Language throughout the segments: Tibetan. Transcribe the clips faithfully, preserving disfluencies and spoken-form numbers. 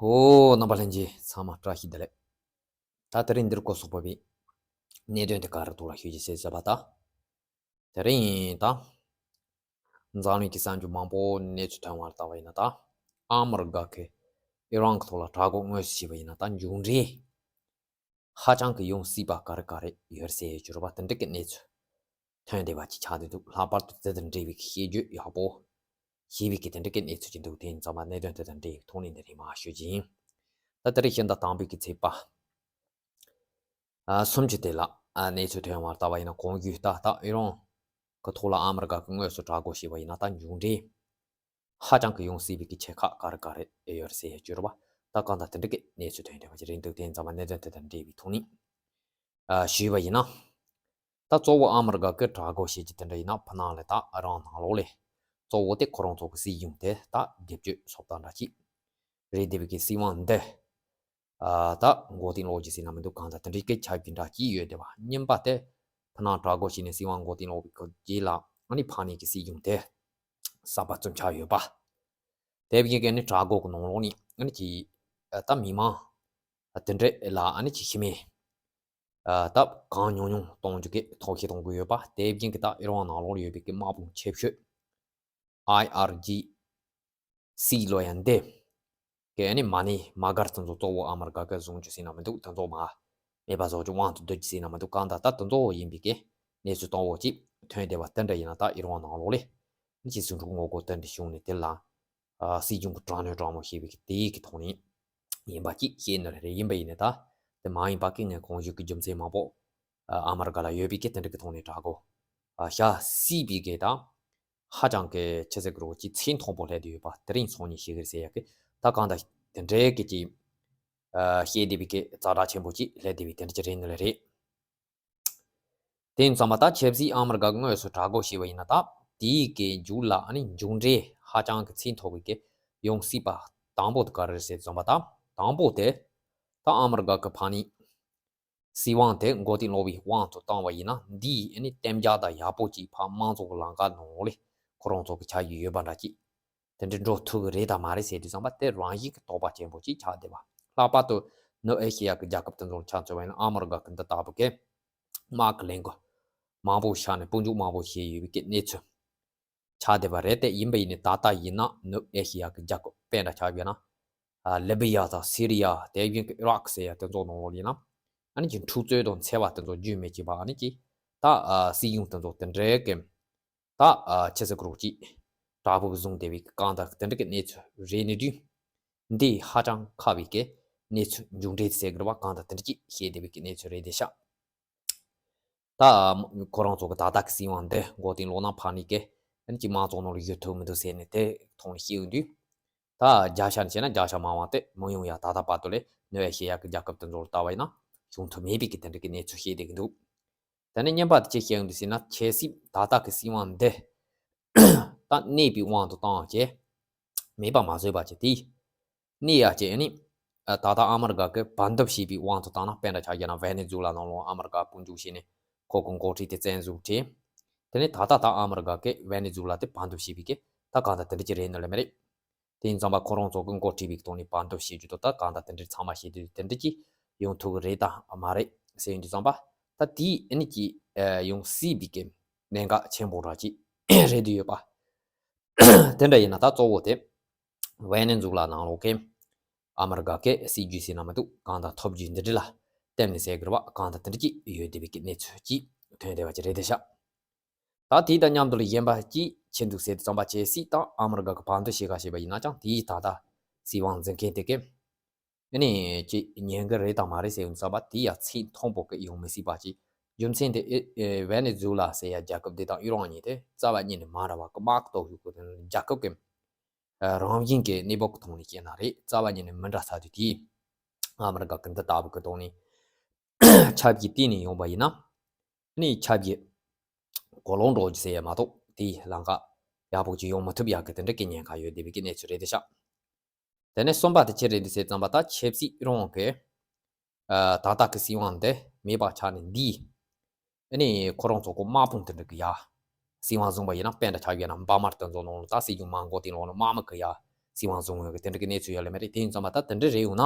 ཨོ། རྣམ་པ་ལྷན་རྒྱས་ཚང་མ་བཀྲ་ཤིས་བདེ་ལེགས། ད་དེ་རིང་འདིར་སྐོར་སོགས་པ་བའི་གནད་དོན་དེ་ག་རེ་ཐོག་ལ་ཤོད་ཀྱི་ཟེར་བ་ད། དེ་རིང་ད། འཛམ་གླིང་གི་གསར་འགྱུར་མང་པོ་གནས་ཚུལ་ཐོན་པར་ལྟ་བ་ཡིན་ན་ད། ཨ་མི་རི་ཀ་གི་ཨི་རན་གྱི་ཐོག་ལ་དྲག་རྒོལ་དངོས་སུ་བྱས་པ་ཡིན་ན་ད་མཇུག་འབྲས། ཧ་ཅང་གི་ཡོང་སྲིད་པ་ག་རེ་ག་རེ་ཡོད་ཟེར་གྱི་རེད་པ་དེ་འདྲ་གི་གནས་ཚུལ་ཐོན་བསྡད་པ་ཅིག་ཆགས་བསྡད་འདུག་ལྷག་པར་དུ་དེ་དང་འབྲེལ་བའི་ཤེས་རྒྱུད་ཡག་པོ་ཤེས་པའི་གི་དེ་འདྲ་གི་གནས་ཚུལ་ཅིག་འདུག་དེ་ཡིན་ཙང་མ་གནད་དོན་དེ་དང་འབྲེལ་བའི་ཐོག་ནས་འདི་རིང་མར་ཤོད་ཀྱི་ཡིན། ད་དེ་རིང་ཤིང་རྟ་དང་པོའི་གི་ཚེས་པ། ཨ། གསུམ་གྱི་དེ་ལ། ཨ། གནས་ཚུལ་ཐོན་པར་ལྟ་བ་ཡིན་ན་གོང་ཞུས་ལྟར་ད་ཨི་རན་གྱི་ཐོག་ལ་ཨ་མི་རི་ཀ་གིས་དངོས་སུ་དྲག་རྒོལ་བྱས་པ་ཡིན་ན་ད་མཇུག་འབྲས། ཧ་ཅང་གི་ཡོང་སྲིད་པའི་གི་ཆེ་ཁག་ག་རེ་ག་རེ་ཡོད་རེད་ཟེར་ཡ་བཅོས་ར་བ་ད་གང་ལྟར་དེ་འདྲ་གི་གནས་ཚུལ་ཐོན་བསྡད་པ་ཅིག་རེད་འདུག་དེ་ཡིན་ཙང་མ་གནད་དོན་དེ་དང་འབྲེལ་བའི་ཐོག་ནས་ཨ་ཞུས་པ་ཡིན་ན། ད་གཙོ་བོ་ཨ་མི་རི་ཀ་གི་དྲག་རྒོལ་བྱེད་ཀྱི་དེ་འདྲ་ཡིན་ན་ཕ་ནང་ལ་ད་ཨི་རན་ནང་ལོགས་ལ་གཙོ་བོ་དེ་ཁོ་རང་ཚོ་གི་སྲིད་གཞུང་དེ་ད་སྒེར་གཅོད་སོགས་དང་འདྲ་ཅིག་རེད་བསྡད་པའི་གི་སྲིད་དབང་འདི། ཨ། ད་མགོ་རྟིང་སློག་རྒྱུ་ཟེར་ན་མི་འདུག་གང་ལྟར་དེ་འདྲའི་སྐད་ཆ་གི་འདྲ་གཅིག་ཡོད་བསྡད་པ། གཉིས་པ་དེ་ཕ་ནང་དྲག་རྒོལ་བྱས་ནས་སྲིད་དབང་མགོ་རྟིང་སློག་པའི་རྗེས་ལ་ཨ་ནི་ཕ་ནང་གི་སྲིད་གཞུང་དེ་གསར་པ་བཙུགས་ཆགས་ཡོད་པ། དེ་བཞིན་གྱི་ནི་དྲག་རྒོལ་གྱི་ནང་ལོགས་ནས་ཨ་ནི་ཅིག་ཨ། ད་མི་མང་དེ་འདྲ་ལ་ཨ་ནི་ཅིག་ཤི་རྨས་ཨ། ད་གང་ཉུང་ཉུང་གཏོང་རྒྱུ་གི་ཐབས་ཤེས་གཏོང་གི་ཡོད་པ། དེ་བཞིན་གྱི་ད་ཨི་རན་ནང་ལོགས་ལ་ཡོད་པའི་གི་དམག་དཔུང་ཆེ་ཤོས་ཨའི་ཨར་ཇི་སི་ལོ་ཡ་འདི་གི་ཨ་ནི་མ་ཎི་མ་གར་དེ་ཚོ་གཙོ་བོ་ཨ་མི་རི་ཀ་གིས་བཟུང་རྒྱུ་ཟེར་ན་མི་འདུག་དེ་ཚོ་མར་མེད་པ་བཟོ་རྒྱུ་དབང་དུ་བསྡུ་རྒྱུ་ཟེར་ན་མི་འདུག་གང་ལྟར་ད་དེ་ཚོ་ཡིན་པའི་གི་གནས་ཚུལ་དང་པོ་ཅིག་ཐོན་བསྡད་པ་དེ་འདྲ་ཡིན་ན་ད་ཨི་རན་ནང་ལོགས་ལ་ཨ་ནི་ཅིག་ཟིང་འཁྲུག་ངོ་རྒོལ་དེ་འདྲ་བྱུང་ནས་དེ་ལ་ཨ། སྲིད་གཞུང་གི་དྲག་གནོན་དྲག་མོ་བྱས་པའི་གི་དེའི་གི་ཐོག་ནས་ཡིན་པ་ཅིག་ཤེས་ནི་རེད། ཡིན་པ་ཡིན་ནའི་ད་དེ་མ་ཡིན་པ་གི་ངས་གོང་ཞུས་ཀྱི་རྒྱུ་མཚན་མང་པོ་ཨ། ཨ་མི་རི་ཀ་ལ་ཡོད་པའི་གི་དེ་འདྲ་གི་ཐོག་ནས་དྲག་རྒོལ་ཨ། བྱ་སྲིད་པའི་གི་ད་ཧ་ཅང་གི་ཆི་ཟེར་གི་རེད་ཅིག་ཚད་མཐོན་པོ་སླེབས་བསྡད་ཡོད་པ་དེ་རིང་སང་ཉིན་ཤེས་གི་རེད་ཟེར་ཡ་གི་ད་གང་ལྟར་དེ་འདྲའི་གི་ཅིག་ཨ། བཤད་བསྡད་པའི་གི་ཛ་དྲག་ཆེན་པོ་ཅིག་སླེབས་བསྡད་པའི་དེ་འདྲ་ཅིག་རེད་ནི་ལ་རེད། དེ་ཡིན་ཙང་མ་ད་ཆབ་སྲིད་ཨ་མི་རི་ཀ་གིས་དངོས་སུ་དྲག་རྒོལ་བྱས་པ་ཡིན་ན་ད་དེའི་གི་མཇུག་ལ་ཨ་ནི་མཇུག་འབྲས་ཧ་ཅང་གི་ཚད་མཐོ་བའི་གི་ཡོང་སྲིད་པ་དང་པོ་དེ་ག་རེ་རེད་ཟེར་ཙང་མ་ད་དང་པོ་དེ་ད་ཨ་མི་རི་ཀ་གི་ཕ་ནི་སྲིད་དབང་དེ་མགོ་རྟིང་སློག་པའི་དབང་དུ་བཏང་བ་ཡིན་ན་འདིས་ཨ་ནི་གཏན་འཇགས་དང་ཡག་པོ་ཅིག་ཕར་དམངས་གཙོ་གི་ལམ་ཁ་ནང་ལ་ཁོ་རང་ཚོ་གི་ཆ་ཡི་ཡོད་པ་འདྲ་ཅིག་དེ་འདྲ་འགྲོ་ཐུབ་ཀྱི་རེད་དང་མ་རེད་ཟེར་དུས་ཙམ་པ་དེ་རང་བཞིན་གྱི་དོགས་པ་ཆེན་པོ་ཅིག་ཆགས་བསྡད་པ། ལྷག་པར་དུ་ནུབ་ཨེ་ཤེ་ཡ་གི་རྒྱལ་ཁབ་དེ་ཚོར་ཆ་མཚོན་པ་ཡིན་ན་ཨ་མི་རི་ཀ་གི་འདི་ལྟ་བུ་གི་དམག་གི་ལས་འགུལ་མང་པོ་བྱས་ནས་དཔུང་འཇུག་མང་པོ་བྱས་ཡོད་པའི་གི་གནས་ཚུལ་ཆགས་བསྡད་པ་རེད། དེ་ཡིན་པ་ཡིན་ནའི་ད་ལྟ་ཡིན་ན་ནུབ་ཨེ་ཤེ་ཡ་གི་རྒྱལ་ཁབ་དཔེ་འདྲ་ཆགས་ཡོད་ན། ཨ། ལི་བི་ཡ་དང་སི་རི་ཡ་དེ་བཞིན་གི་ཨི་རག་ཟེར་ཡ་དེ་ཚོ་ནང་ལོགས་ཡིན་ན་ཨ་ནི་ཅིག་འཁྲུག་རྩོད་དང་འཚེ་བ་དེ་ཚོ་རྒྱུན་མི་ཆད་པ་ཨ་ནི་ཅིག་ད་ཨ་སྲིད་གཞུང་དེ་ཚོ་དེ་འདྲའི་གི་ད་ཨ་ཆི་ཟེར་གི་རེད་ཅིག་དྲག་པོ་གི་བཟུང་བསྡད་པའི་གང་ལྟར་དེ་འདྲ་གི་གནས་ཚུལ་རེད་ནི་དུས་འདི་ཧ་ཅང་ཁ་བའི་གི་གནས་ཚུལ་མཇུག་འབྲས་ཟེར་གི་རེད་པ། གང་ལྟར་དེ་འདྲ་ཅིག་བཤད་བསྡད་པའི་གི་གནས་ཚུལ་རེད་དེ་ཤག་ད་ཨ་ཁོ་རང་ཚོ་གི་ད་ལྟ་གི་སྲིད་དབང་འདི་མགོ་རྟིང་སློག་ན་ཕ་ནི་གི་ཨ་ནི་ཅིག་དམངས་གཙོ་ནང་ལ་བཞུགས་ཐུབ་མི་འདུག་ཟེར་ནས་དེ་ཐོག་ནས་བཤད་ཡོང་དུས། ད་བརྒྱ་ཆ་ནས་བཤད་ན་བརྒྱ་ཆ་མང་བ་དེ་མི་ཡོང་ཡ་ད་ལྟ་བར་དུ་ལས་ནུབ་ཨེ་ཤེ་ཡ་གི་རྒྱལ་ཁབ་དེ་ཚོར་ལྟ་བ་ཡིན་ན་བྱུང་ཐུབ་མེད་པའི་གི་དེ་འདྲ་གི་གནས་ཚུལ་བཤད་བསྡད་ཀྱི་འདུག་དེ་ནས་གཉིས་པ་དེ་ཅི་བཤད་ཡོང་དུས་ཟེར་ན་ཆབ་སྲིད་ད་ལྟ་གི་སྲིད་དབང་འདི་ད་གནས་པའི་དབང་དུ་བཏང་བྱས་མེད་པ་མ་བཟོས་པ་བྱས་དེ་གནས་ཡ་བྱས་ནི་ད་ལྟ་ཨ་མི་རི་ཀ་གི་བར་འདུམ་བྱས་པའི་དབང་དུ་བཏང་ན་དཔེ་འདྲ་ཆགས་བྱས་ན་ཝེ་ནེ་ཛུ་ལ་ནང་ལོགས་ཨ་མི་རི་ཀ་དཔུང་འཇུག་བྱས་ནས་ཁོ་གི་འགོ་ཁྲིད་དེ་བཙན་བཟུང་བྱས། དེ་ནས་ད་ལྟ་ད་ཨ་མི་རི་ཀ་གི་ཝེ་ནེ་ཛུ་ལ་དེ་བར་འདུམ་བྱས་པའི་གི་ད་གང་ལྟར་དེ་འདྲ་ཅིག་རེད་ནི་ལ་མི་རེད། དེ་ཡིན་ཙང་པ་ཁོ་རང་ཚོ་གི་འགོ་ཁྲིད་པའི་ཐོག་ནས་བར་འདུམ་བྱེད་རྒྱུ་དང་ད་གང་ལྟར་དེ་འདྲའི་ཚང་མ་བྱེད་དུས་དེ་འདྲ་ཅིག་ཡོང་ཐུབ་ཀྱི་རེད་དང་མ་རེད་ཟེར་ཡོང་དུས་ཙང་པ་ད་དེའི་ཨ་ནི་ཅིག་ཡོང་སྲིད་པའི་གི་གནད་འགག་ཆེན་པོ་འདྲ་ཅིག་རེད་དུ་ཡོད་པ། དེ་འདྲ་ཡིན་ན་ད་གཙོ་བོ་དེ་ཝེ་ནེ་ཛུ་ལ་ནང་ལོགས་ཀྱི་ཨ་མི་རི་ཀ་གི་སྲིད་ཇུས་ཟེར་ན་མི་འདུག་གང་དང་ཐབས་ཇུས་འདི་འདྲ་ལ་བརྟེན་ནས་ཟེར་དགོས་རེད་པ། གང་དང་དེ་འདྲ་ཅིག་ཡོད་བསྡད་པའི་གི་གནས་ཚུལ་ཅིག་ཐོན་བསྡད་པ་ཅིག་རེད་དེ་ཤག་ད་དེ་དང་མཉམ་དུ་ལ་གཞན་པ་ཅིག་ཕྱིན་འདུག་ཟེར་དུས་ཙམ་པ་ཆབ་སྲིད་དང་ཨ་མི་རི་ཀ་གི་བར་འདུམ་བྱེད་ག་བྱས་པ་ཡིན་ན་ཅང་དེའི་ད་ལྟ་སྲིད་དབང་འཛིན་མཁན་དེ་གི་ཨ་ནི་ཅིག་ཉན་གི་རེད་དང་མ་རེད་ཟེར་ཡོང་དུས་ཙམ་པ་དེ་ཡང་ཚད་མཐོན་པོ་གི་ཡོང་མི་སྲིད་པ་ཅིག་རྒྱུ་མཚན་དེ་ཨེ་ཨེ་ཝེ་ནེ་ཛུ་ལ་ཟེར་ཡ་རྒྱལ་ཁབ་དེ་དང་ཨི་རན་གཉིས་དེ་རྩ་བ་ཉིད་ནས་མ་འདྲ་བ་གི་དམག་གི་སྟོབས་ཤུགས་གི་རྒྱལ་ཁབ་གི་རང་བཞིན་གྱི་གནས་བབ་ཀྱི་ཐོག་ནས་བཤད་ན་རེད། རྩ་བ་ཉིད་ནས་མི་འདྲ་ས་དུས་དེས་ཨ་མི་རི་ཀ་གི་འདི་ལྟ་བུ་གི་ཐོག་ནས་ཆབ་ཀྱི་སྟེང་ནས་ཡོང་པ་ཡིན་ན་ནི་ཆབ་ཀྱི་གོ་ལོང་འགྲོ་རྒྱུ་ཟེར་ཡ་མ་གཏོགས་དེའི་ལམ་ཁ་ཡག་པོ་ཅིག་ཡོང་མི་ཐུབ་ཡག་གི་དེ་འདྲ་གི་ཉེན་ཁ་ཡོད་བསྡད་པའི་གི་གནས་ཚུལ་རེད་དེ་ཤག་དེ་ནས་གསུམ་པ་དེ་ཅི་རེད་འདུག་ཟེར་ཙམ་པ་ད་ཆབ་སྲིད་རང་གི་ཨ་ད་ལྟ་གི་སྲིད་དབང་འདི་མེད་པ་ཆགས་ནས་འདིས་ཨ་ནི་ཁོ་རང་ཚོ་གི་དམག་དཔུང་དེ་འདྲ་གི་ཡ་སྲིད་དབང་བཟུང་པ་ཡིན་ན་དཔེ་འདྲ་ཆགས་ཡོད་ན་འབར་མ་དེ་ཚོ་ནང་ལ་ད་སྲིད་གཞུང་མ་མགོ་རྟིང་སློག་ན་དམག་མི་གི་ཡ་ སྲིད་དབང་བཟུང་ཡོད་གི་དེ་འདྲ་གི་གནས་ཚུལ་ཡོད་ལེ་མ་རེད། དེ་ཡིན་ཙང་མ་ད་དེ་འདྲ་རེད་ཡོང་ན།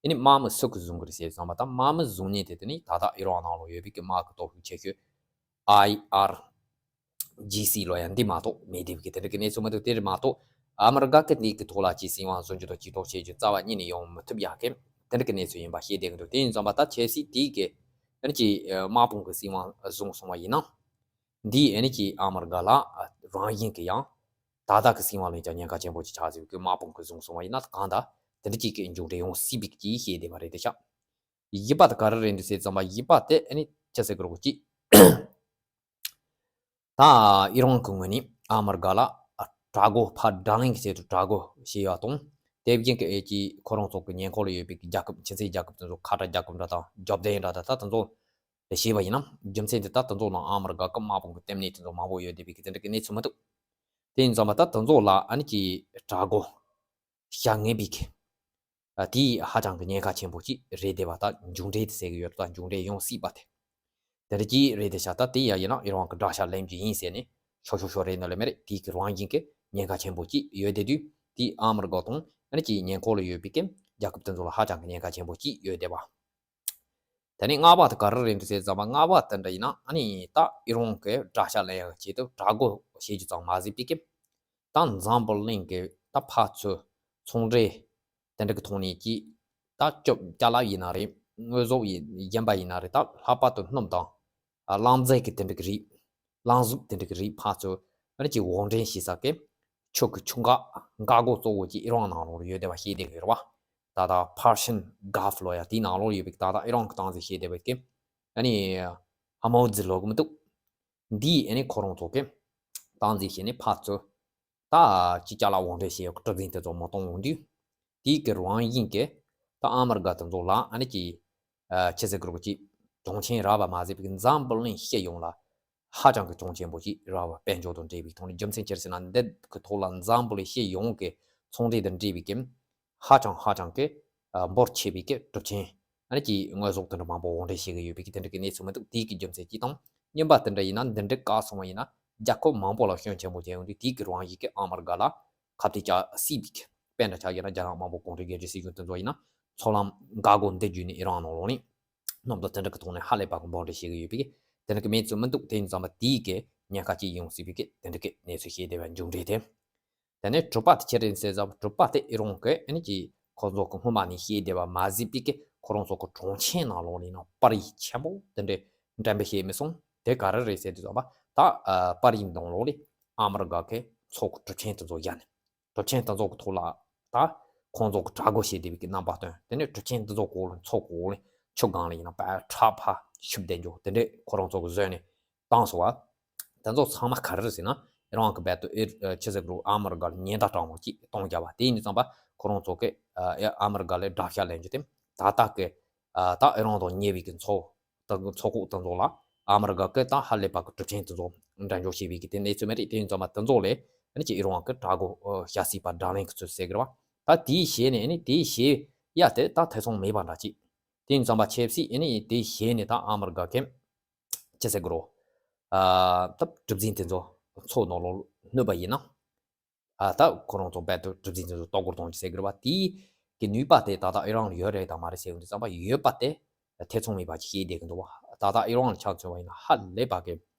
ཨེ་ནི་དམག་མི་སུ་གི་བཟུང་གི་རེད་ཟེར་ཙང་མ་ད་དམག་མི་བཟུང་མཁན་དེ་དེ་ནི་ད་ལྟ་ཨི་རན་ནང་ལ་ཡོད་པའི་གི་དམག་གི་སྟོབས་ཤུགས་ཆེ་ཤོས་ཨའི་ཨར་ཇི་སི་ལོ་ཡ་འདི་མ་གཏོགས་མེད་དེ་བའི་གི་དེ་འདྲ་གི་གནས་ཚུལ་མི་འདུག་དེ་རེད་མ་གཏོགས་ཨ་མི་རི་ཀ་གི་འདི་གི་ཐོག་ལ་ཅི་སྲིད་དབང་བཟུང་རྒྱུ་དང་ཅི་ཐོག་བྱེད་རྒྱུ་རྩ་བ་ཉིད་ནས་ཡོང་མི་ཐུབ་ཡ་གི་དེ་འདྲ་གི་གནས་ཚུལ་ཡིན་པ་ཤེས་བསྡད་གི་འདུག་དེ་ཡིན་ཙང་མ་ད་ཆབ་སྲིད་དེ་གི་ཨེ་ནི་ཅི་དམག་དཔུང་གི་སྲིད་དབང་བཟུང་སོང་བ་ཡིན་ན། འདིས་ཨེ་ནི་ཅི་ཨ་མི་རི་ཀ་ལ་རང་བཞིན་གྱི་ཡང་ད་ལྟ་གི་སྲིད་དབང་ལ་ཡང་ཉེན་ཁ་ཆེན་པོ་ཅིག་ཆགས་ཟིན་གྱི་དམག་དཔུང་གི་བཟུང་སོང་བ་ཡིན་ན་གང་ལྟར་དེ་འདྲ་ཅིག་གི་མཇུག་འབྲས་ཡོང་སྲིད་པའི་ཅིག་ཤེས་བསྡད་པ་རེད་དེ་ཤག་བཞི་པ་དེ་ག་རེ་རེད་འདུག་ཟེར་ཙམ་པ་བཞི་པ་དེ་ཨེ་ནི་ཅི་ཟེར་གི་རེད་གོ་ཅིག་ད་ཨི་རན་གྱི་ངོས་ནས་ཨ་མི་རི་ཀ་ལ་དྲག་རྒོལ་ཕར་དགྲ་ལན་གྱི་ཆེད་དུ་དྲག་རྒོལ་བྱས་ཡོད་དང་དེ་བཞིན་གྱི་ཨེ་ཅི་ཁོ་རང་ཚོ་གི་ཉེ་འཁོར་ལ་ཡོད་པའི་རྒྱལ་ཁབ་ཕྱི་སྲིད་རྒྱལ་ཁབ་དེ་ཚོ་ཁ་བྲལ་རྒྱལ་ཁབ་འདྲ་དང་རྒྱབ་རྟེན་འདྲ་དང་ད་དེ་ཚོ་ལ་བྱས་པ་ཡིན་ན་རྒྱུ་མཚན་དེ་ད་དེ་ཚོ་ནང་ཨ་མི་རི་ཀ་གི་དམག་དཔུང་གི་ལྟེ་གནས་དེ་ཚོ་མང་པོ་ཡོད་བསྡད་པའི་གི་དེ་འདྲ་གི་གནས་ཚུལ་མི་འདུག་དེ་ཡིན་ཙང་མ་ད་དེ་ཚོ་ལ་ཨ་ནི་ཀྱི་དྲག་རྒོལ་བྱ་ངེས་པའི་གི་ཨ་དེ་ཧ་ཅང་གི་ཉེན་ཁ་ཆེན་པོ་ཅིག་རེད་བསྡད་པ་ད་མཇུག་འབྲས་དེ་ཟེར་གི་ཡོད་ད་མཇུག་འབྲས་ཡོང་སྲིད་པ་དེ་དེ་འདྲ་ཅིག་རེད་བསྡད་ཤག་ད་དེ་ཡ་ཡིན་ན་ཨི་རན་གི་དགྲ་ཤ་ལེན་རྒྱུ་ཡིན་ཟེར་ནས་ཤོ་ཤོ་ཤོ་རེད་ནོ་ལེ་མ་རེད། དེ་གི་རང་བཞིན་གི་ཉེན་ཁ་ཆེན་པོ་ཅིག་ཡོད་བསྡད་དུས་དེ་ཨ་མི་རི་ཀ་དང་ཨ་ནི་ཀྱི་ཉེ་འཁོར་ལ་ཡོད་པའི་གི་རྒྱལ་ཁབ་དེ་ཚོ་ལ་ཧ་ཅང་གི་ཉེན་ཁ་ཆེན་པོ་ཅིག་ཡོད་བསྡད་པ། དེ་ནས་ལྔ་པ་དེ་ག་རེ་རེད་འདུག་ཟེར་ཙམ་པ་ལྔ་པ་དེ་འདྲ་ཡིན་ན་ཨ་ནི་ད་ཨི་རན་གྱི་དགྲ་ཤ་ལེན་ཡག་ཆེད་དུ་དྲག་རྒོལ་བྱེད་རྒྱུ་ཙམ་མ་ཟད་པའི་གི་ད་འཛམ་བུ་གླིང་གི་ད་ཕར་ཚུར་ཚོང་འབྲེལ་དེ་འདྲ་གི་ཐོག་ནས་ཀྱི་ད་སྐྱོབ་ཅ་ལག་ཡིན་ན་རེད། དངོས་ཟོག་ཡིན་པ་ཡིན་ན་རེད། ད་ལྷག་པར་དུ་སྣུམ་དང་། ཨ་རླངས་རྫས་ཀྱི་དེ་འདྲ་གི་རིགས། རླངས་གཟུགས་དེ་འདྲ་གི་རིགས་ཕར་ཚུར་ཨ་ནི་ཀྱི་དབོར་འདྲེན་བྱེད་ས་གི་ཆུ་གི་ཆུ་འགག་འགག་སྒོ་གཙོ་བོ་ཅིག་ཨི་རན་ནང་ལོགས་ལ་ཡོད་བསྡད་པ་ཤེས་བསྡད་ཡོད་རེད་བ། ད་ལྟ་Persian Gulf ལོ་ཡ་དེའི་ནང་ལོགས་ཡོད་པའི་ད་ལྟ་ཨི་རན་གྱི་སྟངས་འཛིན་བྱེད་བསྡད་པའི་གི་ཨ་ནི་ཧོར་མུ་ཛི་ལོ་གི་མི་འདུག་འདིས་ཨ་ནི་ཁོ་རང་ཚོ་གི་སྟངས་འཛིན་བྱས་ནས་ཕར་ཚུར་ད་ཅི་ཅ་ལག་དབོར་འདྲེན་བྱེད་ཡག་གི་གྲུ་གཟིངས་དེ་ཚོ་མ་གཏོང་འོང་དུས། དེའི་གི་རང་བཞིན་གྱི་ད་ཨ་མི་རི་ཀ་དེ་ཚོ་ལ་ཨ་ནི་ཀྱི་ཨ་ཆི་ཟེར་གི་རེད་གོ་ཅིག་གྲོང་ཁྱེར་ར་བ་མ་ཟད་པའི་འཛམ་བུ་གླིང་སྤྱི་ཡོངས་ལ་ཧ་ཅང་གི་གྱོང་ཆེན་པོ་ཅིག་ར་བ་དཔལ་འབྱོར་དང་འབྲེལ་བའི་ཐོག་ནས། རྒྱུ་མཚན་ཅི་རེད་ཟེར་ན་འདི་གི་ཐོག་ལ་འཛམ་བུ་གླིང་སྤྱི་ཡོངས་ཀྱི་ཚོང་འབྲེལ་དང་འབྲེལ་བའི་གི་ཧ་ཅང་ཧ་ཅང་གི་ཨ་འབོར་ཆེ་བའི་གི་གྲུབ་ཆེན་ཨ་ནི་ཀྱི་དངོས་ཟོག་དེ་འདྲ་མང་པོ་དབོར་འདྲེན་བྱེད་ཀྱི་ཡོད་པའི་གི་དེ་འདྲ་གི་གནས་ཚུལ་མི་འདུག་དེའི་གི་རྒྱུ་མཚན་གཅིག་དང་། གཉིས་པ་དེ་འདྲ་ཡིན་ན་འདི་འདྲ་བཀག་སོང་བ་ཡིན་ན་རྒྱལ་ཁབ་མང་པོ་ལ་སྐྱོན་ཆེན་པོ་བྱས་ཡོང་དུས་དེའི་གི་རང་བཞིན་གྱི་ཨ་མི་རི་ཀ་ལ་ཁ་གཏད་བཅག་སྲིད་པའི་གི་དཔེ་འདྲ་ཆགས་ཡོད་ན་རྒྱ་ནག་དམར་པོ་གུང་ཁྲན་རྒྱལ་གཅེས་སྲིད་གཞུང་དེ་ཚོ་ཡིན་ན་ཚོང་ལམ་འགག་སྒོ་འདི་བརྒྱུད་ནས་ཨི་རན་ནང་ལོགས་ནས་སྣུམ་དང་དེ་འདྲ་གི་ཐོག་ནས་ཧ་ལས་པ་གི་འབོར་འདྲེན་བྱེད་ཀྱི་ཡོད་པའི་གི་དེ་འདྲ་གི་གནས་ཚུལ་མི་འདུག་དེ་ཡིན་ཙང་མ་དེའི་གི་ཉེན་ཁ་ཅིག་ཡོང་སྲིད་པའི་གི་དེ་འདྲ་གི་གནས་ཚུལ་བཤད་བསྡད་པ་མཇུག་འབྲས་དེ། དེ་ནས་དྲུག་པ་དེ་ཁྱེད་རང་ཟེར་ཟབ་དྲུག་པ་དེ་ཨི་རན་གི་ཨ་ནི་ཀྱི་ཁོ་ཚོ་གི་སྔོན་མ་ནས་བཤད་བསྡད་པ་མ་ཟད་པའི་གི་ཁོ་རང་ཚོ་གི་གྲོང་ཁྱེར་ནང་ལོགས་ནས་ནང་པར་རིས་ཆེན་པོ་དེ་འདྲའི་འགྲེམས་སྤེལ་བྱས་མི་སོང་། དེ་ག་རེ་རེད་ཟེར་དུས་ཙམ་པ་ད་ཨ་པར་རིས་ནང་ལོགས་ལས་ཨ་མི་རི་ཀ་གི་མཚོ་གི་གྲུབ་ཆེན་དེ་ཚོ་ཡ་ནས་གྲུབ་ཆེན་དེ་ཚོ་གི་ཐོག་ལ་ད་ཁོང་ཚོ་གི་དྲག་རྒོལ་བྱེད་བསྡད་པའི་གི་རྣམ་པ་སྟོན། དེ་ནས་གྲུབ་ཆེན་དེ་ཚོ་གོ་ལ་མཚོ་གོ་ལ་ཆུ་སྒང་ལ་ཡིན་ན་པ་ཁྲག་ཕར་ཤུབ་བསྡད་འཇོག་དེ་འདྲའི་ཁོ་རང་ཚོ་གི་བཟོས་ནས་བཏང་སོང་བ། དེ་ཚོ་ཚང་མ་ག་རེ་རེད་ཟེར་ན་ཨི་རན་གི་རྦད་དེ་ཨེ་ཆི་ཟེར་གི་རེད། ཨ་མི་རི་ཀ་ལ་ཉེན་བརྡ་དྲང་མོ་ཅིག་གཏོང་རྒྱབ་པ་དེ་ཡིན་དུས་ཙམ་པ་ཁོ་རང་ཚོ་གི་ཨ་ཨ་མི་རི་ཀ་ལ་དགྲ་ཤ་ལེན་རྒྱུ་དེ་ད་ལྟ་གི་ཨ་ད་ཨི་རན་དང་ཉེ་བའི་གི་མཚོ་དང་མཚོ་ཁོག་དེ་ཚོ་ལ་ཨ་མི་རི་ཀ་གི་ད་ཧ་ལས་པ་གི་གྲུབ་ཆེན་དེ་ཚོ་འགྲན་ཞུགས་བྱེད་པའི་གི་དེ་གནས་ཚུལ་མེད་རེད། དེ་ཡིན་ཙམ་པ་དེ་ཚོ་ལས་ཨ་ནི་ཅི་ཨི་རན་གི་དྲག་རྒོལ་བྱ་སྲིད་པ་དགྲ་ལན་གི་ཚུལ་ཟེར་གི་རེད་བ། ད་དེའི་ཞལ་ནས་ཨ་ནི་དེའི་ཞལ་ཡ་དེ་ད་ཐེ་ཚོམ་མེད་པ་འདྲ་ཅིག་དེ་ཡིན་ཙམ་པ་ཆབ་སྲིད་ཨ་ནི་དེའི་ཞལ་ནས་ད་ཨ་མི་རི་ཀ་གི་ཅི་ཟེར་དགོས་རོ། ཨ་ད་གྲུ་གཟིངས་དེ་ཚོ་མཚོ་ནང་ལོགས་སྣུར་བ་ཡིན་ན། ཨ་ད་ཁོ་རང་ཚོ་རྦད་དེ་གྲུ་གཟིངས་དེ་ཚོ་གཏོར་རྒོལ་གཏོང་རྒྱུ་ཟེར་དགོས་རེད་བ། དེའི་གི་ནུས་པ་དེ་ད་ལྟ་ཨི་རན་ལ་ཡོད་རེད་དང་མ་རེད་ཟེར་ཡོང་དུས་ཙམ་པ་ཡོད་པ་དེ་ཐེ་ཚོམ་མེད་པ་ཅིག་བཤད་བསྡད་གི་འདུག་བ། ད་ལྟ་ཨི་རན་ལ་ཆ་མཚོན་པ་ཡིན་ན་ཧ་ལས་པ་གི་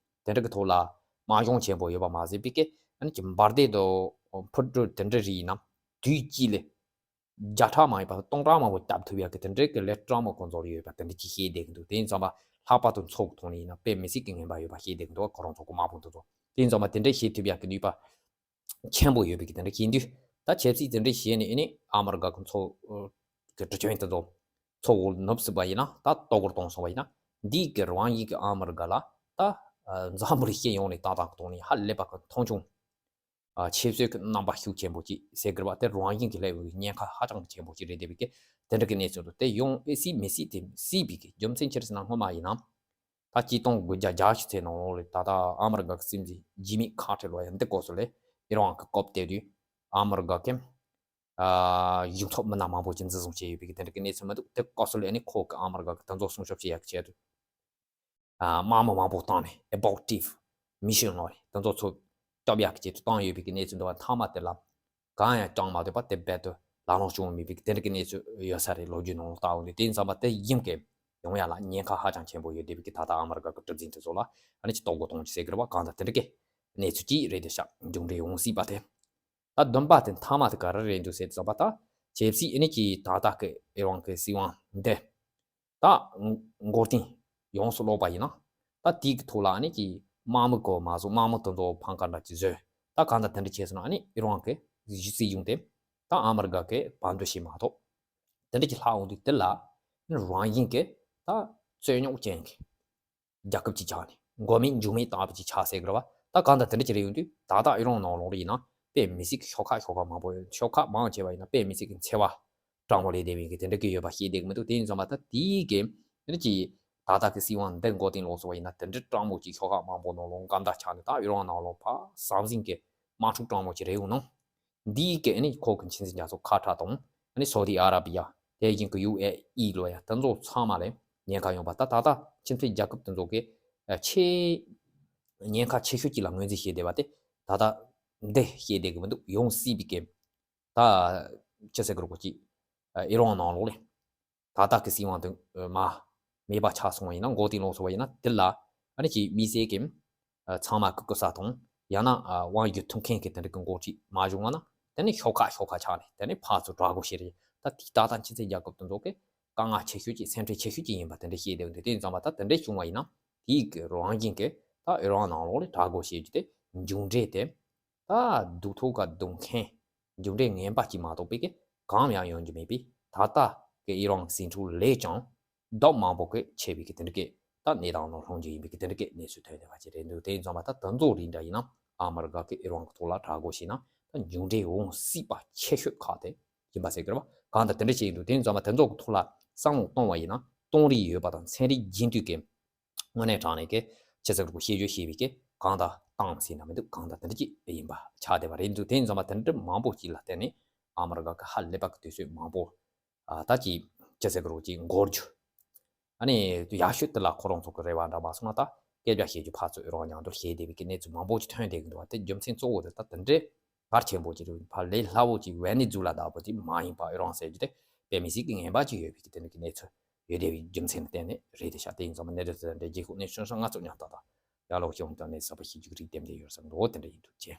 དེ་འདྲ་གི་ཐོག་ལ་དམག་སྦྱོང་ཆེན་པོ་ཡོད་པ་མ་ཟད་པའི་གི་ཨ་ནི་གི་འབར་མདེལ་དང་འཕུར་གྲུ་དེ་འདྲ་རིགས་ཡིན་ན་དུས་གཅིག་ལ། བརྒྱ་ཕྲག་མང་ཡོད་པ་སྟོང་ཕྲག་མང་པོ་བཏབ་ཐུབ་ཡག་གི་དེ་འདྲའི་གི་ལས་སྤྲང་མོ་ཁོང་ཚོར་ཡོད་པ་དེ་འདྲ་ཅིག་བཤད་བསྡད་ཀྱི་འདུག་དེ་ཡིན་ཙང་པ་ལྷག་པར་དུ་མཚོ་གི་ཐོག་ནས་ཡིན་ན་དཔེ་མི་སྲིད་ཀྱི་ངན་པ་ཡོད་པ་བཤད་བསྡད་ཀྱི་འདུག་ཁོ་རང་ཚོ་གི་དམག་དཔུང་དེ་ཚོ། དེ་ཡིན་ཙང་པ་དེ་འདྲ་བྱེད་ཐུབ་ཡག་གི་ནུས་པ་ཆེན་པོ་ཡོད་པའི་གི་དེ་འདྲ་བཤད་དུས་ད་ཆབ་སྲིད་དེ་འདྲ་བྱས་ནས་ཨེ་ནི་ཨ་མི་རི་ཀ་གི་མཚོ་གི་གྲུ་ཆེན་དེ་ཚོ་མཚོ་འོག་ནུབ་སྲིད་པ་ཡིན་ན་ད་གཏོར་རྒོལ་གཏོང་སོང་བ་ཡིན་ན་འདིའི་གི་རང་ཡིན་གི་ཨ་མི་རི་ཀ་ལ་ད་འཛམ་བུ་གླིང་སྤྱི་ཡོངས་ནས་ཏག་ཏག་གི་ཐོག་ནས་ཧ་ལས་པ་གི་མཐོང་ཆུང་། ཨ་ཆེ་བསོད་ཀྱི་རྣམ་པ་ཤུགས་ཆེན་པོ་ཅིག་ཟེར་གི་རེད་བ། དེ་རང་བཞིན་གྱི་སླེབས་པའི་ཉེན་ཁ་ཧ་ཅང་གི་ཆེན་པོ་ཅིག་རེད་བསྡད་པའི་གི་དེ་འདྲ་གི་གནས་ཚུལ་དུ་དེ་ཡོང་ཨེ་སྲིད་མི་སྲིད་དེ་སྲིད་པའི་གི་རྒྱུ་མཚན་ཅི་རེད་ཟེར་ན་སྔོན་མ་ཡིན་ན་ད་གཅིག་སྟོང་དགུ་བརྒྱ་བརྒྱད་ཅུ་ཚེས་ནང་ལོགས་ལ་ད་ལྟ་ཨ་མི་རི་ཀ་གི་སྲིད་འཛིན་ཇི་མི་ཁ་ཏེར་ལོ་ཡ་འདི་སྐབས་སུ་ལས་ཨི་རན་གི་སྐོར་བལྟས་དུས་ཨ་མི་རི་ཀ་གི་ཨ་གཞུང་ཚབ་མི་སྣ་མང་པོ་ཅིག་འཛིན་བཟུང་བྱས་ཡོད་པའི་གི་དེ་འདྲ་གི་གནས་ཚུལ་མི་འདུག་དེ་སྐབས་སུ་ལས་ཨ་ནི་ཁོ་གི་ཨ་མི་རི་ཀ་གི་དེ་ཚོ་སྲུང་སྐྱོབ་བྱེད་ཡག་གི་ཆེད་དུ། ཨ་དམག་མི་མང་པོ་བཏང་ནས་abortive mission ལོ་རེད། དེ་ཚོ་ཚོ་སྐྱོབ་ཡག་གི་ཆེད་དུ་བཏང་ཡོད་པའི་གི་གནས་ཚུལ་འདུག་བ། མཐའ་མ་དེ་ལ་ གང་ཡང་བསྐྱངས་མ་ཐུབ་པ་དེ་རྦད་དུ་ལག་ལེན་བྱུང་མེད་པའི་དེ་འདྲ་གི་གནས་ཚུལ་ཡོད་ས་རེད། ལོ་རྒྱུས་ནང་ལ་ལྟ་འོང་དུས་དེ་ཡིན་ཙང་མ་དེ་ཡིན་གི་ཡོང་ཡ་ལ་ཉེན་ཁ་ཧ་ཅང་ཆེན་པོ་ཡོད་བསྡད་པའི་གི་ད་ལྟ་ཨ་མི་རི་ཀ་གི་གྲུ་གཟིངས་དེ་ཚོ་ལ་ཨ་ནི་ཅིག་གཏོར་རྒོལ་གཏོང་ཅིག་ཟེར་གི་རེད་བ། གང་ལྟར་དེ་འདྲ་གི་གནས་ཚུལ་ཅིག་རེད་དེ་ཤག་མཇུག་འབྲས་ཡོང་སྲིད་པ་དེ། ད་བདུན་པ་དེ་མཐའ་མ་དེ་ག་རེ་རེད་འདུག་ཟེར་དུས་ཙམ་པ་ད་ཆབ་སྲིད་ཨ་ནི་ཀྱི་ད་ལྟ་གི་ཨི་རན་གི་སྲིད་དབང་འདི་ད་མགོ་རྟིང་ཡོངས་སུ་ལོག་པ་ཡིན་ན། ད་དེའི་གི་ཐོག་ལ་ཨ་ནི་ཀྱི་དམག་མི་གོ་མ་བཟོ་དམག་མི་དེ་ཚོ་ཕམ་ཁ་འདྲ་ཅིག་བཟོས། ད་གང་ལྟར་དེ་འདྲ་བྱས་སོང་ན་ཨ་ནི་ཨི་རན་གི་གཞི་སྲིད་གཞུང་དེ་ད་ཨ་མི་རི་ཀ་གི་བར་འདུམ་བྱས་མ་གཏོགས་དེ་འདྲ་ཅིག་ལྷག་འོང་དུས་དེ་ལ་རང་བཞིན་གི་ད་རྩོད་རྙོག་ཅན་གི་རྒྱལ་ཁབ་ཅིག་ཆགས་ནས་མགོ་མེད་མཇུག་མེད་བཏང་བ་ཅིག་ཆགས་སྲིད་ཀྱི་རེད་བ། ད་གང་ལྟར་དེ་འདྲ་ཅིག་རེད་ཡོང་དུས་ད་ལྟ་ཨི་རན་ནང་ལོགས་ལ་ཡིན་ན་དཔེ་མི་སྲིད་ཀྱི་ཤོག་ཁག་ཤོག་ཁག་མང་པོ་ཡོད། ཤོག་ཁག་མང་ཆེ་བ་ཡིན་ན་དཔེ་མི་སྲིད་ཀྱི་འཚེ་བ་དྲང་པོ་ལས་བསྡད་པའི་གི་དེ་འདྲ་གི་ཡོད་པ་ཤེས་བསྡད་ཀྱི་མི་འདུག་དེ་ཡིན་ཙང་མ་ད་དེའི་གི་དེ་འདྲ་ཅིག་ད་ལྟ་གི་སྲིད་དབང་འདི་མགོ་རྟིང་ལོག་སོང་བ་ཡིན་ན་དེ་འདྲ་དྲང་པོ་ཅིག་ཤོག་ཁག་མང་པོ་ནང་ལོགས་འགལ་ཟླ་ཆགས་ནས་ད་ཨི་རན་ནང་ལོགས་ཕར་ཟང་ཟིང་གི་དམག་འཁྲུག་དྲང་པོ་ཅིག་རེད་ཡོང་ན། འདིའི་གི་ཨ་ནི་ཁོ་གི་ཕྱི་འབྲེལ་རྒྱལ་ཚོགས་ཁ་ཐག་དང་ཨ་ནི་སོ་ཏི་ཨ་ར་བི་ཡ་དེ་བཞིན་གི་ཡུ་ཨེ་ཨི་ལོ་ཡ་དེ་ཚོ་ཚང་མ་ལ་ཉེན་ཁ་ཡོང་པ་ད་ད་ལྟ་ཕྱི་འབྲེལ་རྒྱལ་ཁབ་དེ་ཚོ་གི་ཨ་ཆེས་ཉེན་ཁ་ཆེ་ཤོས་ཅིག་ལ་ངོས་འཛིན་བྱས་བསྡད་པ་དེ་ད་ལྟ་འདི་བཤད་བསྡད་གི་མི་འདུག་ཡོང་སྲིད་པའི་གི་ད་ཅི་ཟེར་གི་རེད་གོ་ཅིག་ཨ་ཨི་རན་ནང་ལོགས་ལ་ད་ལྟ་གི་སྲིད་དབང་དེ་མ་མེད་པ་ཆགས་སོང་བ་ཡིན་ན་མགོ་རྟིང་ལོག་སོང་བ་ཡིན་ན་དེ་ལ་ཨ་ནི་ཅིག་དམིགས་བསལ་གྱི་ཚང་མ་གི་སྐུ་ས་དང་ཡང་ན་དབང་སྒྱུར་ཐུབ་མཁན་གྱི་དེ་འདྲ་གི་འགོ་ཁྲིད་མ་བྱུང་བ་ན་དེ་ནི་ཤོག་ཁག་ཤོག་ཁག་ཆགས་ནས་དེ་ནི་ཕར་ཚུར་དགྲ་བོ་བྱེད་རེད། ད་དེ་ད་ལྟ་ཕྱི་འབྲེལ་རྒྱལ་ཁབ་དེ་ཚོ་གི་དཀའ་ངལ་ཆེ་ཤོས་ཀྱི་སེམས་ཁྲལ་ཆེ་ཤོས་ཀྱི་ཡིན་པ་དེ་འདྲ་བཤད་བསྡད་ཡོད་འདུག་དེ་ཡིན་ཙང་མ་ད་དེ་འདྲ་བྱུང་བ་ཡིན་ན་དེའི་གི་རང་བཞིན་གྱི་ད་ཨི་རན་ནང་ལོགས་ལ་དགྲ་བོ་བྱེད་རྒྱུ་དེ་མཇུག་འབྲས་དེ། ད་སྡུག་ཐོག་ག་སྡུག་མཁན་མཇུག་འབྲས་ངན་པ་གཅིག་མ་གཏོགས་པའི་གི་གང་ཡང་ཡོང་རྒྱུ་མེད་པས་ད་ལྟ་གི་ཨི་རན་ཟིང་འཁྲུག་ལས་ཀྱང་ལྡབ་མང་པོ་གི་ཆེ་བའི་གི་དེ་འདྲ་གི་ད་གནས་སྟངས་ནང་ལྷུང་རྒྱུ་ཡིན་པའི་གི་དེ་འདྲ་གི་གནས་ཚུལ་ཐོན་བསྡད་པ་ཅིག་རེད་འདུག་དེ་ཡིན་ཙང་མ་ད་དེ་ཚོ་རིགས་འདྲ་ཡིན་ན་ཨ་མི་རི་ཀ་གི་ཨི་རན་གི་ཐོག་ལ་དགྲ་བོ་བྱས་ན་ད་མཇུག་འབྲས་འོང་སྲིད་པ་ཆེ་ཤོས་ཁག་དེ་ཡིན་པ་ཟེར་གི་རེད་བ། གང་ལྟར་དེ་འདྲ་ཅིག་ཡིན་འདུག་དེ་ཡིན་ཙང་མ་དེ་ཚོ་གི་ཐོག་ལ་བསམ་བློ་གཏོང་བ་ཡིན་ན་གཏོང་རིགས་ཡོད་པ་དང་ཚན་རིག་རྒྱུན་མཐུད་ཀྱི་དངོས་གནས་དྲང་གནས་ཀྱི་ཅི་ཟེར་དགོས་ཤེས་བརྗོད་བྱས་པའི་ཀྱི་གང་དང་བཏང་ཟིན་ན་མི་འདུག་གང་དང་དེ་འདྲ་ཅིག་ཡིན་པ་ཆགས་བསྡད་པ་རེད་འདུག་དེ་ཡིན་ཙང་མ་དེ་འདྲ་མང་པོ་ཅིག་ལ་བརྟེན་ནས་ཨ་མི་རི་ཀ་གི་ཧ་ལས་པ་གི་དུས་ཚོད་མང་པོ་ཨ་ད་ཅིག་ཅི་ཟེར་དགོས་ཅིག་འགོར་རྒྱུ། ཨ་ནི་ཡག་ཤོས་དེ་ལ་ཁོ་རང་ཚོ་གི་རེ་བ་འདྲ་མ་སོང་ན་ད་སྐད་ཆ་བཤད་རྒྱུ་ཕར་ཚུར་ཨི་རན་མཉམ་དུ་བཤད་བསྡད་པའི་ཀྱི་གནས་ཚུལ་མང་པོ་ཅིག་ཐོན་བསྡད་ཀྱི་འདུག་བ། དེ་རྒྱུ་མཚན་གཙོ་བོ་དེ་ད་དེ་འདྲའི་གལ་ཆེན་པོ་ཅིག་རེད། ཕར་ལས་སླ་བོ་ཅིག་ཝེ་ནེ་ཛུ་ལ་ལྟ་བུ་ཅིག་མ་ཡིན་པ་ཨི་རན་ཟེར་རྒྱུ་དེ་དཔེ་མི་སྲིད་ཀྱི་ངན་པ་ཅིག་ཡོད་པའི་ཀྱི་དེ་འདྲ་གི་གནས་ཚུལ་ཡོད་བསྡད་པའི་རྒྱུ་མཚན་ལ་བརྟེན་ནས་རེད་དེ་ཤག་དེ་ཡིན་ཙང་མ་གནས་སྡུད་དེ་འདྲའི་རྗེས་ཤུལ་ནས་ཤོན་ཧྲང་ང་ཚོ་མཉམ་དུ་ད་ཡར་ལོག་ཤོང་དང་གནས་ཚུལ་གསར་པ་ཤེས་རྒྱུ་རིགས་ལྡན་དེ་ཡོད་བསམ་འདུག་དེ་འདྲ་ཡིན་འདུག་ཅེས།